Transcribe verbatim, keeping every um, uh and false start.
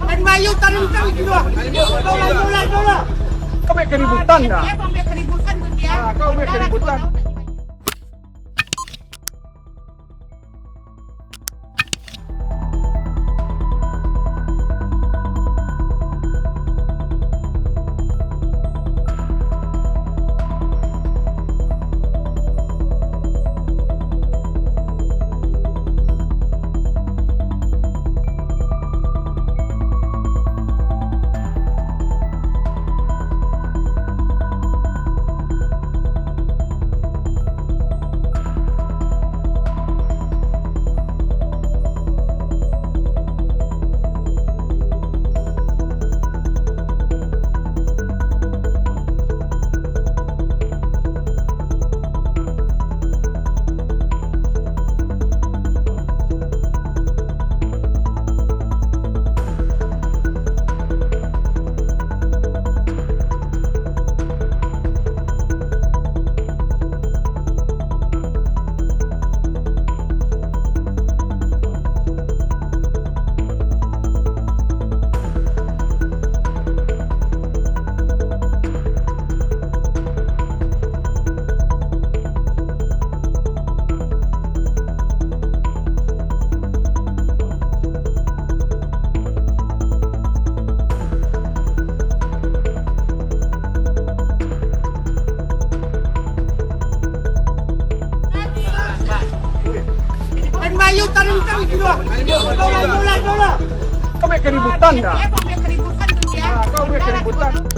Kan Bayu tareung kau itu dah. Kau lah, kau lah, kau lah. Kau buat keributan dah. Kau buat keributan. Kan Bayu tareung kau itu dah. Kau lah, kau lah, kau lah. Kau buat keributan dah. Kau buat keributan.